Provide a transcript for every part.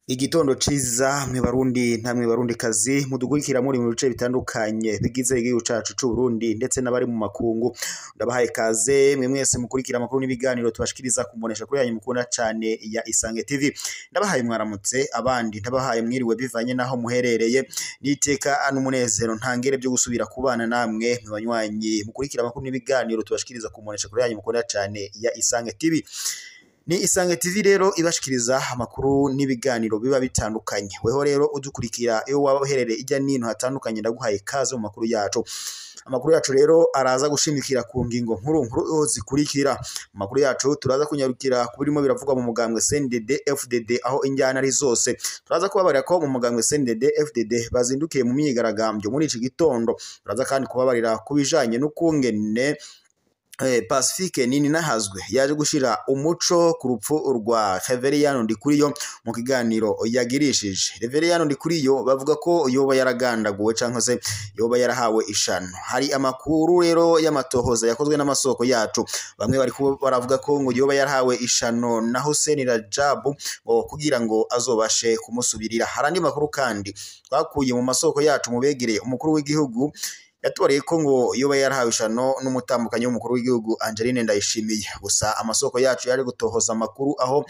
Igitondo ciza mwe Barundi namwe Barundi kazi mudukurikira muri mu bice bitandukanye bigize igihugu cacu c'u Burundi ndetse n'abari mu makungu. Ndabahaye kaze mwe mwese mukurikira amakuru n'ibiganiro tubashikiriza kumbonesha kuri yanyu mukunda cane ya Isange TV. Ndabahaye mwaramutse, abandi ndabahaye mwiriwe bivanye naho muherereye. Niteka n'umunezero ntangere byo gusubira kubana namwe mwe banywanyi mukurikira amakuru n'ibiganiro tubashikiriza kumbonesha kuri yanyu mukunda cane ya Isange TV. Ni Isange TV rero ibashikiriza amakuru n'ibiganiro biba bitandukanye. Weho rero udukurikira iyo waba uherereye ijya nino hatandukanye, ndaguhaye kaze mu makuru yacu. Amakuru yacu rero araza gushimikira ku ngingo nkuru nkuru zikurikira. Mu makuru yacu turaza kunyarukira ku birimo biravugwa mu mugambwe CNDD FDD aho injyana ari zose. Turaza kubabarira ko mu mugambwe CNDD FDD bazindukiye mu myigaragambyo muri iki gitondo. Turaza kandi kubabarira kubijanye n'ukungene Pacifique nini nahazwe yaje gushira umuco ku rupfu rwa Reveriyano Ndikuriyo mu kiganiro yagirishije. Reveriyano Ndikuriyo bavuga ko yoba yaragandaguwe canke se yoba yarahawe ishano. Hari amakuru rero y'amatohoza yakozwe n'amasoko yacu, bamwe bari baravuga ko ngo yoba yarahawe ishano na Hussein Rajab ngo kugira ngo azobashe kumusubirira. Hari andi makuru kandi twakuye mu masoko yacu mu begereye umukuru w'igihugu yatubariye ko ngo yoba yarahawe ishano n'umutambukanyi w'umukuru w'igihugu Angeline Ndayishimiye. Gusa amasoko yacu yari gutohoza amakuru aho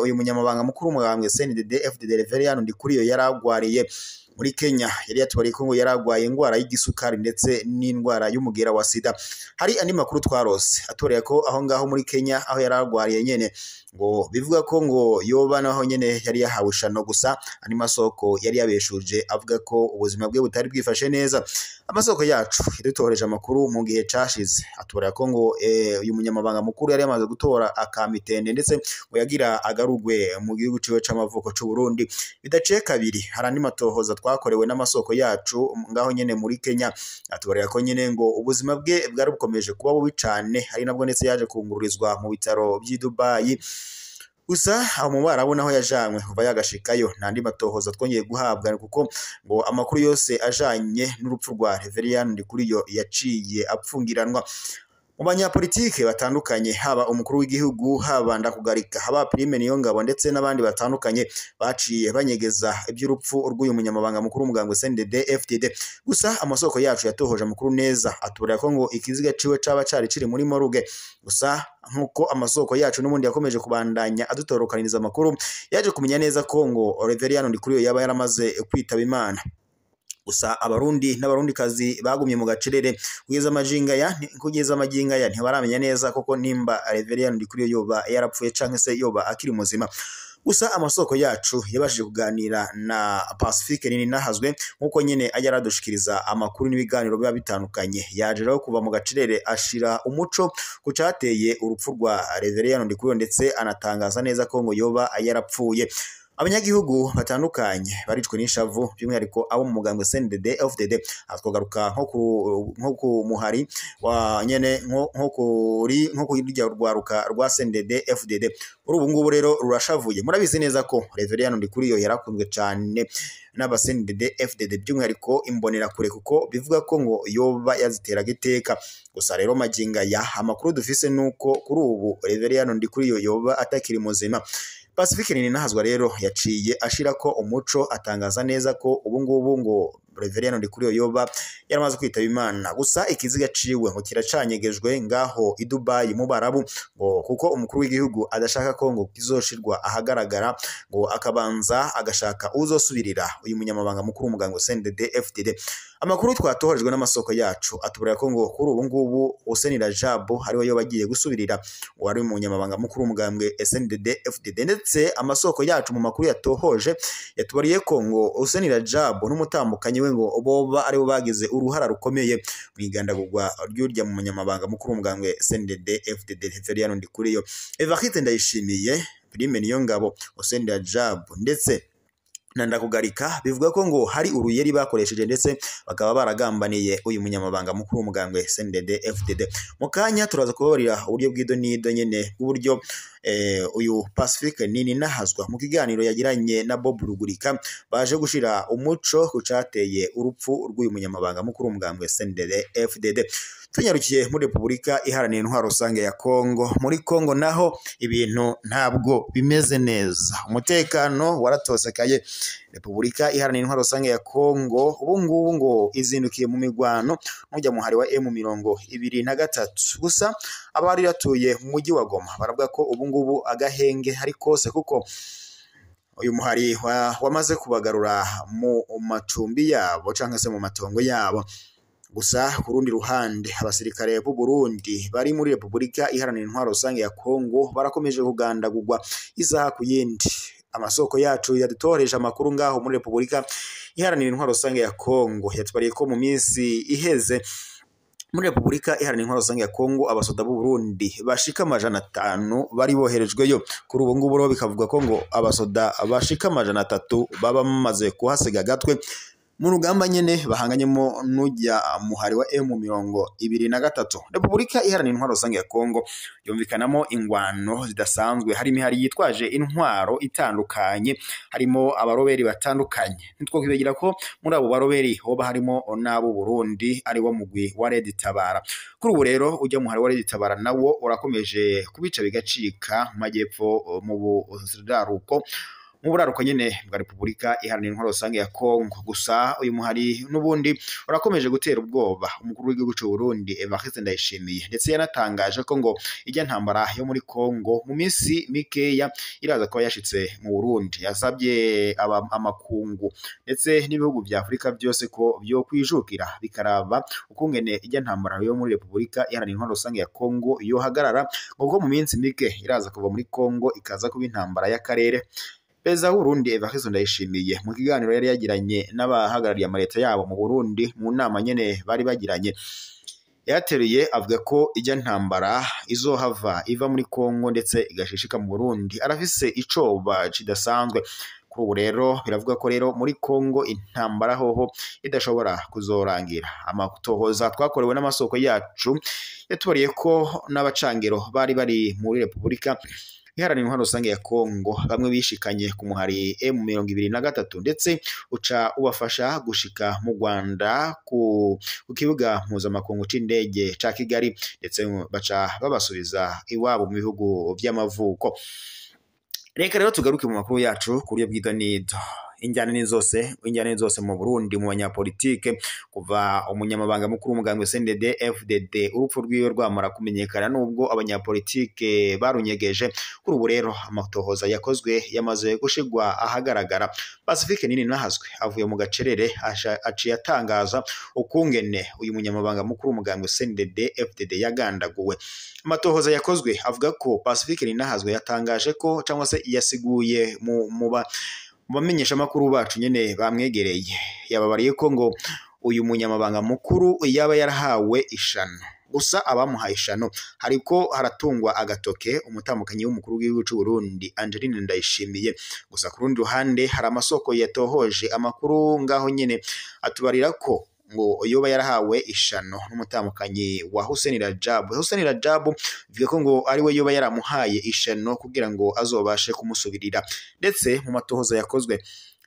uyu munyamabanga mukuru w'umugambwe CNDD FDD Reveriyano Ndikuriyo yaragwariye muri Kenya. Yari yatubariye ko ngo yaragwaye ingwara y'igisukari ndetse n'indwara y'umugera wa sida. Hari andi makuru twarose atubariye ko aho ngaho muri Kenya aho yaragwariye nyene ngo bivuga ko ngo yoba naho nyene yari yahawe ishano. Gusa andi masoko yari yabeshuje avuga ko ubuzima bwe butari bwifashe neza. Amasoko yacu yadutoreje amakuru mu gihe cashize atubariye ko ngo uyu munyamabanga mukuru yari yamaze gutora akamitende ndetse ngo yagira agarugwe mu gihugu ciwe c'amavuko c'u Burundi. Bidaciye kabiri hari andi matohoza twakorewe n'amasoko yacu ngaho nyene muri Kenya atubarira ko nyene ngo ubuzima bwe bwari bukomeje kuba bubi cane, hari nabwo ndetse yaje kungururizwa mu bitaro by'i Dubai. Gusa aho mu Barabu naho yajanywe kuva yagashikayo nandi matohoza twongeye guhabwa, kuko ngo amakuru yose ajanye n'urupfu rwa Reveriyano Ndikuriyo yaciye apfungiranwa mu banyapolitike batandukanye, haba umukuru w'igihugu, haba Ndakugarika, haba Prime Niyongabo ndetse n'abandi batandukanye baciye banyegeza iby'urupfu rw'uyu munyamabanga mukuru w'umugambwe CNDD FDD. Gusa amasoko yacu yatohoje amakuru neza aturira ko ngo ikiziga ciwe caba cari kiri muri moruge. Gusa nkuko amasoko yacu n'ubundi yakomeje kubandanya adutorokaniriza amakuru, yaje kumenya neza ko ngo Reveriyano Ndikuriyo yaba yaramaze kwitaba Imana. Gusa abarundi n'abarundi kazi bagumye mu gacerere kugeza amajinga ya ntibaramenya neza koko nimba Reveriyano Ndikuriyo yoba yarapfuye canke se yoba akiri muzima. Gusa amasoko yacu yabashije kuganira na Pacifique nini nahazwe nkuko nyene ajya aradushikiriza amakuru n'ibiganiro biba bitandukanye. Yaje rero kuva mu gacerere ashira umuco ku cateye urupfu rwa Reveriyano Ndikuriyo ndetse anatangaza neza ko ngo yoba yarapfuye. Abanyagihugu batandukanye baricwe n'ishavu by'umwihariko abo mu mugambwe CNDD FDD. Twagaruka nko ku muhari wa nyene nko kuri nko kurya rwaruka rwa CNDD FDD. Uri ubu ngubu rero rurashavuye. Murabizi neza ko Reveriyano Ndikuriyo yarakunzwe cane n'aba CNDD FDD by'umwihariko imbonera kure, kuko bivuga ko ngo yoba yaziteraga iteka. Gusa rero maginga ya amakuru dufise nuko kuri ubu Reveriyano Ndikuriyo yoba atakiri muzima. Pacifique nini nahazwa rero yaciye ashira ko umuco atangaza neza ko ubu ngubu ngo Reveriyano Ndikuriyo yoba yaramaze kwitaba Imana. Gusa ikiziga ciwe ngo kiracanyegejwe ngaho i Dubai mu Barabu, ngo kuko umukuru w'igihugu adashaka ko ngo kizoshirwa ahagaragara, ngo akabanza agashaka uzosubirira uyu munyamabanga mukuru w'umugambwe CNDD FDD. Amakuru twatohorejwe n'amasoko yacu atubwira ko ngo kuri ubu ngubu Hussein Rajab ariwe yoba agiye gusubirira wari umunyamabanga mukuru w'umugambwe CNDD FDD. Ndetse amasoko yacu mu makuru yatohoje yatubariye ko ngo Hussein Rajab n'umutambukanyi we ngo boba aribo bagize uruhara rukomeye mu igandagurwa ry'urya mu munyamabanga mukuru w'umugambwe CNDD FDD Reveriyano Ndikuriyo. Evariste Ndayishimiye, Prime Niyongabo, Hussein Rajab ndetse na Ndakugarika bivuga ko ngo hari uruyeri bakoresheje ndetse bakaba baragambaniye uyu munyamabanga mukuru w'umugambwe CNDD FDD. Mu kanya turaza kubabarira uburyo bw'ido n'ido nyene bw'uburyo uyu Pacifique nini nahazwa mu kiganiro yagiranye na Bob Rugurika baje gushira umuco ku cateye urupfu rw'uyu munyamabanga mukuru w'umugambwe CNDD FDD. Tunyarukiye muri Repubulika Iharanira Intwaro Rusange ya Kongo. Muri Kongo naho ibintu ntabwo bimeze neza, umutekano waratosekaye. Repubulika Iharanira Intwaro Rusange ya Kongo ubu ngubu ngo izindukiye mu migwano n'ujya muhari wa M23. Gusa abari batuye mu mujyi wa Goma baravuga ko ubu ngubu agahenge hari kose, kuko uyu muhari wamaze kubagarura mu macumbi yabo canke se mu matongo yabo. Gusa ku rundi ruhande abasirikare b'u Burundi bari muri Repubulika Iharanira Intwaro Rusange ya Kongo barakomeje kugandagurwa isaha ku yindi. Amasoko yacu yadutoreje amakuru ngaho muri Repubulika Iharanira Intwaro Rusange ya Kongo yatubariye ko mu minsi iheze muri Repubulika Iharanira Intwaro Rusange ya Kongo abasoda b'u Burundi bashika 500 bari boherejweyo. Kuri ubu ngubu rero bikavuga ko ngo abasoda bashika 300 baba bamaze kuhasiga agatwe mu rugamba nyene bahanganyemo n'ujya muhari wa M23. Repubulika Iharanira Intwaro Rusange ya Kongo yumvikanamo ingwano zidasanzwe, hari imihari yitwaje intwaro itandukanye, harimo abaroberi batandukanye. Ntitwokwibagira ko muri abo baroberi hoba harimo n'abo Burundi ari wo mugwi wa Red Tabara. Kuri ubu rero ujya muhari wa Red Tabara nawo urakomeje kubica bigacika mu majyepfo, mu buraruko mu buraruko nyene bwa Repubulika Iharanira Intwaro Rusange ya Kongo. Gusa uyu muhari n'ubundi urakomeje gutera ubwoba umukuru w'igihugu c'u Burundi Evariste Ndayishimiye, ndetse yanatangaje ko ngo ijya ntambara yo muri Kongo mu minsi mikeya iraza kuba yashitse mu Burundi. Yasabye amakungu ndetse n'ibihugu vya Afurika byose ko byo kwijukira bikaraba ukungene ijya ntambara yo muri Repubulika Iharanira Intwaro Rusange ya Kongo yohagarara, kuko mu minsi mike iraza kuva muri Kongo ikaza kuba intambara y'akarere. Perezida w'u Burundi Evariste Ndayishimiye mu kiganiro yari yagiranye n'abahagarariye amareta yabo mu Burundi mu nama nyene bari bagiranye, yateruye avuga ko ijya ntambara izohava iva muri Kongo ndetse igashishika mu Burundi. Arafise icoba kidasanzwe. Kuri ubu rero biravuga ko rero muri Kongo intambara hoho idashobora kuzorangira. Amatohoza twakorewe n'amasoko yacu yatubariye ko n'abacangero bari bari muri Repubulika Iharanira Intwaro Rusange ya Kongo bamwe bishikanye ku muhari M23, ndetse uca ubafasha gushika mu Rwanda ku kibuga mpuzamakungu c'indege ca Kigali, ndetse baca babasubiza iwabo mu bihugu vy'amavuko. Reka rero tugaruke mu makuru yacu ku buryo bw'idonido. Injyane ni zose mu Burundi mu banyapolitike. Kuva umunyamabanga mukuru w'umugambwe CNDD FDD urupfu rwiwe rwamara kumenyekana, nubwo abanyapolitike barunyegeje, kuri ubu rero amatohoza yakozwe yamaze gushigwa ahagaragara. Pacifique Nini Nahazwe avuye mu gacerere aciye atangaza ukungene uyu munyamabanga mukuru w'umugambwe CNDD FDD yagandaguwe. Amatohoza yakozwe avuga ko Pacifique Nini Nahazwe yatangaje ko cyangwa se yasiguye mu bamenyesha makuru bacu nyene bamwegereye, yababariye ko ngo uyu munyamabanga mukuru yaba yarahawe ishano. Gusa abamuhaye ishano hariko haratungwa agatoke umutambukanyi w'umukuru w'igihugu c'u Burundi Angeline Ndayishimiye. Gusa ku rundi ruhande hari amasoko yatohoje amakuru ngaho nyene atubarira ko ngo yoba yarahawe ishano n'umutambukanyi wa Hussein Rajab. Hussein Rajab bivuga ko ngo ari we yoba yaramuhaye ishano kugira ngo azobashe kumusubirira. Ndetse mu matohoza yakozwe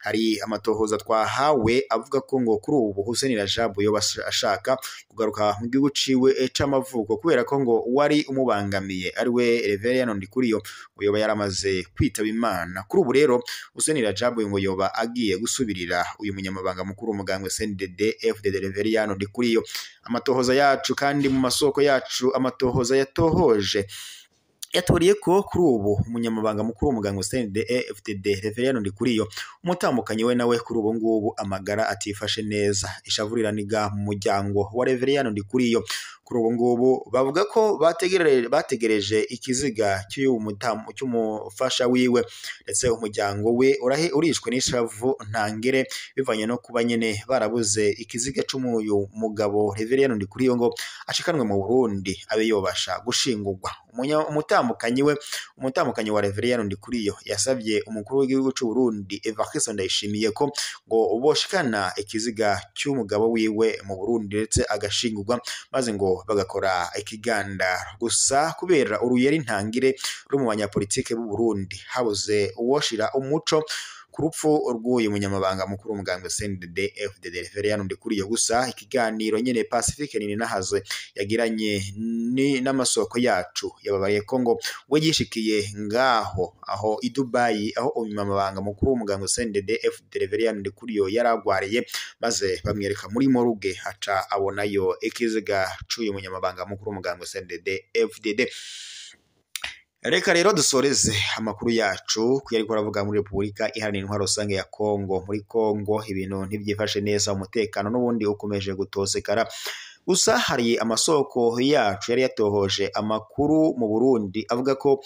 hari amatohoza twahawe avuga ko ngo kuri ubu Hussein Rajab yoba ashaka kugaruka mu gihugu ciwe c'amavuko, kubera ko ngo wari umubangamiye ari we Reverien Ndikuriyo ngo yoba yaramaze kwitaba Imana. Kuri ubu rero Hussein Rajab ngo yoba agiye gusubirira uyu munyamabanga mukuru w'umugambwe CNDD FDD Reverien Ndikuriyo. Amatohoza yacu kandi mu masoko yacu amatohoza yatohoje yatoriye ko kuri ubu umunyamabanga mukuru w'umugambwe CNDD FDD Reverien Ndikuriyo umutambukanyi we nawe kuri ubu ngubu amagara atifashe neza, ishavuriraniga mu muryango wa Reverien Ndikuriyo. Kuri ubu ngubu bavuga ko bategereje ikiziga cy'umufasha wiwe, ndetse umuryango we urishwe n'ishavu ntangere bivanye no kuba nyene barabuze ikiziga c'uyu mugabo Reverien Ndikuriyo ngo ashikanwe mu Burundi abe yobasha gushingurwa. Umutambukanyi wa Reverien Ndikuriyo yasabye umukuru w'igihugu c'u Burundi Evariste Ndayishimiye ko ngo boshikana ikiziga cy'umugabo wiwe mu Burundi ndetse agashingurwa, maze ngo bagakora ikigandaro. Gusa kubera uruyeri ntangire rwo mu banyapolitike b'u Burundi habuze uwoshira umuco ku rupfu rw'uyu munyamabanga mukuru w'umugambwe CNDD FDD Reverien Ndikuriyo. Gusa ikiganiro nyene Pacifique Nininahazwe yagiranye n'amasoko yacu yababariye ko ngo we yishikiye ngaho aho i Dubai, aho umunyamabanga mukuru w'umugambwe CNDD FDD Reverien Ndikuriyo yaragwariye, maze bamwereka muri morgue aca abonayo ikiziga c'uyu munyamabanga mukuru w'umugambwe CNDD FDD. Reka rero dusoreze amakuru yacu ku yariko aravuga muri Repubulika Iharanira Intwaro Rusange ya Kongo. Muri Kongo ibintu ntibyifashe neza, umutekano n'ubundi ukomeje gutosekara. Gusa hari amasoko yacu yari yatohoje amakuru mu Burundi avuga ko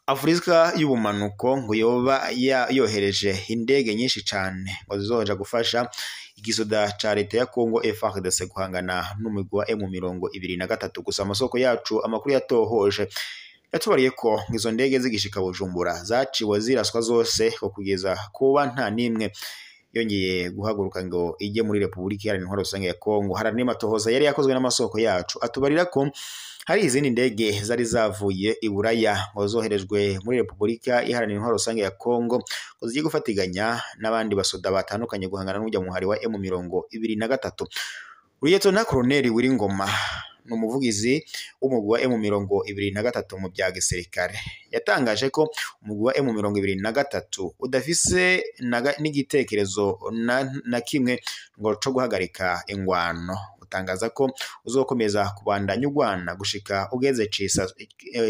Afurika y'ubumanuko ngo yoba yohereje indege nyinshi cane ngo zizoja gufasha igisoda ca leta ya Kongo FARDC guhangana n'umugwi wa M23. Gusa amasoko yacu amakuru yatohoje yatubariye ko izo ndege zigishika Bujumbura zaciwe ziraswa zose, ko kugeza kuba nta nimwe yongeye guhaguruka ngo ijye muri Repubulika Iharanira Intwaro Rusange ya Kongo. Hari n'amatohoza yari yakozwe n'amasoko yacu atubarira ko hari izindi ndege zari zavuye i Buraya ngo zoherejwe muri Repubulika Iharanira Intwaro Rusange ya Kongo ngo zigiye gufatiganya n'abandi basoda batandukanye guhangana n'ujya muhari wa M23. Liyetona Koloneli Wiringoma ni umuvugizi w'umugwi wa M23 mu bya gisirikare, yatangaje ko umugwi wa M23 udafise n'igitekerezo na kimwe ngo co guhagarika ingwano. Utangaza ko uzokomeza kubandanya ugwana gushika ugeze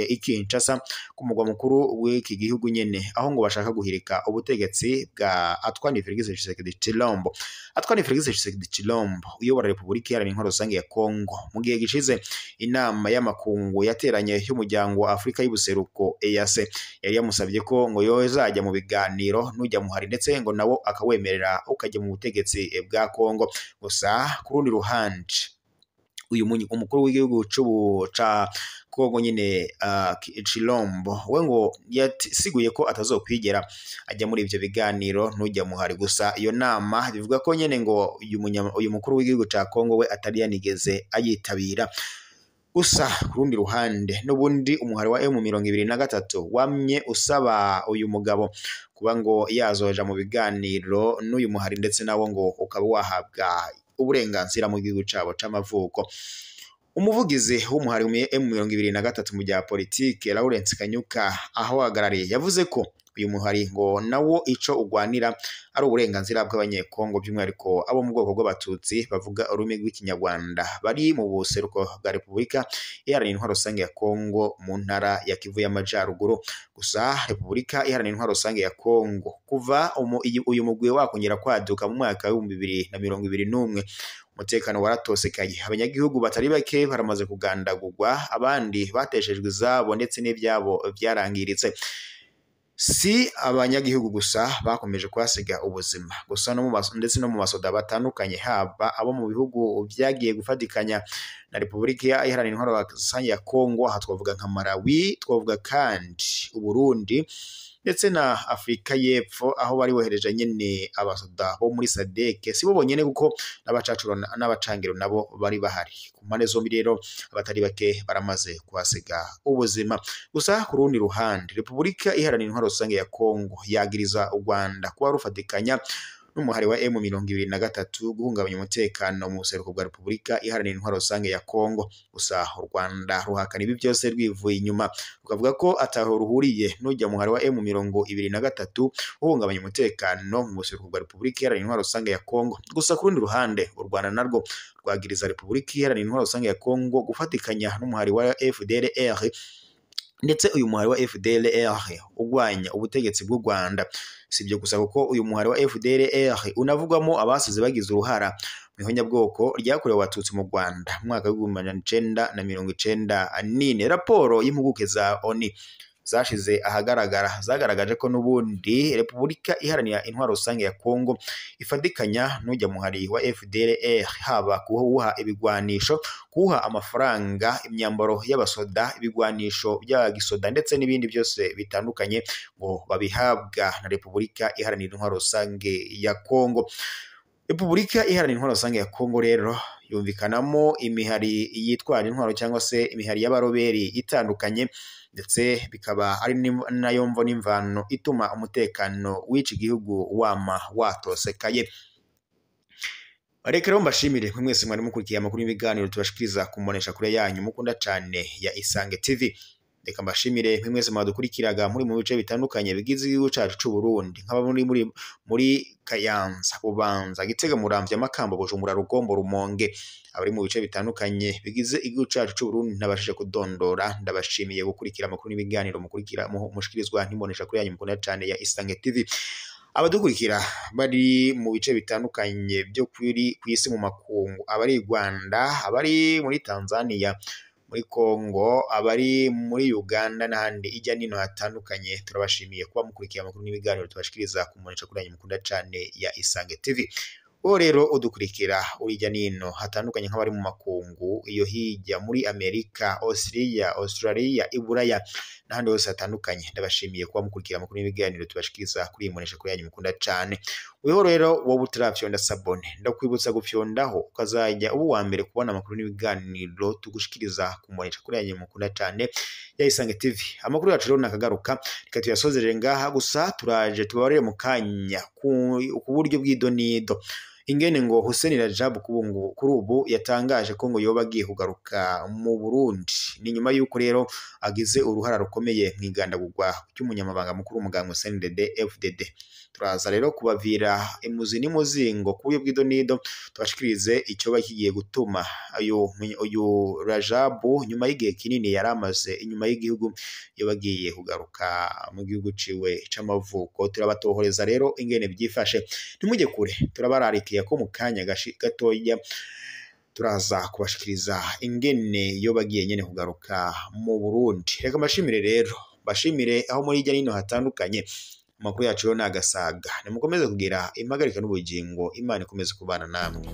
i Kinshasa ku mugwa mukuru w'iki gihugu nyene, aho ngo bashaka guhirika ubutegetsi bwa Antoine Felix Tshisekedi Tshilombo. Antoine Felix Tshisekedi Tshilombo uyobora Repubulika Iharanira Intwaro Rusange ya Kongo, mu gihe gishize inama y'amakungu yateranye y'umuryango wa Afurika y'ubuseruko EAC yari yamusabye ko ngo yozajya mu biganiro n'ujya muhari, ndetse ngo nawo akawemerera ukajya mu butegetsi bwa Kongo. Gusa ku rundi ruhande uyu umukuru w'igihugu ca Kongo nyine Tshilombo we ngo yasiguye ko atazokwigera ajya muri ivyo biganiro n'ujya muhari. Gusa iyo nama bivuga ko nyene ngo uyu mukuru w'igihugu ca Kongo we atari yanigeze ayitabira. Gusa ku rundi ruhande n'ubundi umuhari wa M23 wamye usaba uyu mugabo kuba ngo yazoja mu biganiro n'uyu muhari, ndetse nawo ngo ukaba wahabwa uburenganzira mu gihugu cabo c'amavuko. Umuvugizi w'umuhari M23 mu bya politike Lawrence Kanyuka aho ahagarariye yavuze ko uyu muhari ngo nawo ico ugwanira ari uburenganzira bw'abanyekongo, by'umwihariko abo mu bwoko bw'abatutsi bavuga ururimi rw'ikinyarwanda bari mu buseruko bwa Repubulika Iharanira Intwaro Rusange ya Kongo mu ntara ya Kivu y'Amajaruguru. Gusa Repubulika Iharanira Intwaro Rusange ya Kongo kuva uyu mugwi wakongera kwaduka mu mwaka w'ibihumbi 2021 umutekano waratosekaye, abanyagihugu batari bake baramaze kugandagurwa, abandi bateshejwe izabo ndetse n'ibyabo byarangiritse. Si abanyagihugu gusa bakomeje kuhasiga ubuzima gusa ndetse no mu basoda batandukanye, haba abo mu bihugu byagiye gufatikanya na Repubulika Iharanira Intwaro Rusange ya Kongo, aha twavuga nka Malawi, twavuga kandi Uburundi ndetse na Afurika y'Epfo, aho bari bohereje nyene abasoda bo muri SADC. Si bo bonyene kuko n'abacacuro n'abacangiro nabo bari bahari. Ku mpande zombi rero abatari bake baramaze kuhasiga ubuzima. Gusa ku rundi ruhande Repubulika Iharanira Intwaro Rusange ya Kongo yagiriza u Rwanda kuba rufatikanya n'umuhari wa M23 guhungabanya umutekano mu buseruko bwa Repubulika Iharanira Intwaro Rusange ya Kongo. Gusa u Rwanda ruhakana ibi byose rwivuye inyuma, rukavuga ko ataho ruhuriye n'ujya muhari wa M23 uhungabanya umutekano mu buseruko bwa Repubulika Iharanira Intwaro Rusange ya Kongo. Gusa ku rundi ruhande u Rwanda narwo rwagiriza Repubulika Iharanira Intwaro Rusange ya Kongo gufatikanya n'umuhari wa FDLR, ndetse uyu muhari wa FDLR ugwanya ubutegetsi bw'u Rwanda. Si ibyo gusa kuko uyu muhari wa FDLR unavugwamo abasize bagize uruhara mu ihonyabwoko ryakorewe abatutsi mu Rwanda mu mwaka w'igihumbi 1994. Raporo y'impuguke za ONU zashize ahagaragara zagaragaje ko n'ubundi Repubulika Iharanira Intwaro Rusange ya Kongo ifatikanya n'ujya muhari wa FDLR, haba kuwuha ibigwanisho, kuwuha amafaranga, imyambaro y'abasoda, ibigwanisho bya gisoda ndetse n'ibindi byose bitandukanye ngo babihabwa na Repubulika Iharanira Intwaro Rusange ya Kongo. Repubulika Iharanira Intwaro Rusange ya Kongo rero Yumvikanamo imihari yitwara intwaro cyangwa se imihari y'abaroberi itandukanye, ndetse bikaba ari nayo mvo n'imvano ituma umutekano w'iki gihugu wama watosekaye. Reka rero mbashimire mwe mwese mwari mukurikiye amakuru y'ibiganiro tubashikiriza kumbonesha kure yanyu mukunda cane ya Isange TV. Reka mbashimire mwe mwese mwadukurikiraga muri mu bice bitandukanye bigize igihugu cacu c'u Burundi, nk'aba muri Kayanza, Bubanza, Gitega, Muramvya, Makamba, Bujumbura, Rugombo, Rumonge, abari mu bice bitandukanye bigize igihugu cacu c'u Burundi ntabashije kudondora. Ndabashimiye gukurikira amakuru n'ibiganiro mukurikira mushikirizwa n'imbonesha kure yanyu mukunda cane ya Isange TV. Abadukurikira bari mu bice bitandukanye byo kw'isi mu makungu, abari Rwanda, abari muri Tanzania, muri Kongo, abari muri Uganda n'ahandi ijya nino hatandukanye, turabashimiye kuba mukurikiye amakuru n'ibiganiro tubashikiriza ku mbonesha kure yanyu mukunda cane ya Isange TV. Wowe rero udukurikira urijya nino hatandukanye nk'abari mu makungu, iyo hirya muri Amerika, Australia, Iburaya n'ahandi hose hatandukanye, ndabashimiye kuba mukurikira amakuru n'ibiganiro tubashikiriza kuri iyi mbonesha kure yanyu mukunda cane. Weho rero wowe utarafyonda sabone, ndakwibutsa gufyondaho ukazajya uba uwa mbere kubona amakuru n'ibiganiro tugushikiriza ku mbonesha kure yanyu mukunda cane ya Isange TV. Amakuru yacu rero nakagaruka, reka tuyasozerere ngaha, gusa turaje tubabarire mu kanya ku buryo bw'idonido ingene ngo Hussein Rajab kuri ubu yatangaje ko ngo yoba agiye kugaruka mu Burundi. Ni nyuma y'uko rero agize uruhara rukomeye mu igandagurwa ry'umunyamabanga mukuru w'umugambwe CNDD FDD. Turaza rero kubavira imuzi n'imuzingo ku buryo bw'idonido, tubashikirize icyoba kigiye gutuma uyu Rajab nyuma y'igihe kinini yari amaze inyuma y'igihugu yoba agiye kugaruka mu gihugu ciwe c'amavuko. Turabatohoreza rero ingene byifashe, ntimujye kure, turabararikiye ko mu kanya gatoya turaza kubashikiriza ingene yo bagiye nyene kugaruka mu Burundi. Reka mbashimire rero, mbashimire aho muri hirya nino hatandukanye. Amakuru yacu yo nagasaga, nimukomeze kugira impagarika n'ubugingo, Imana ikomeze kubana namwe.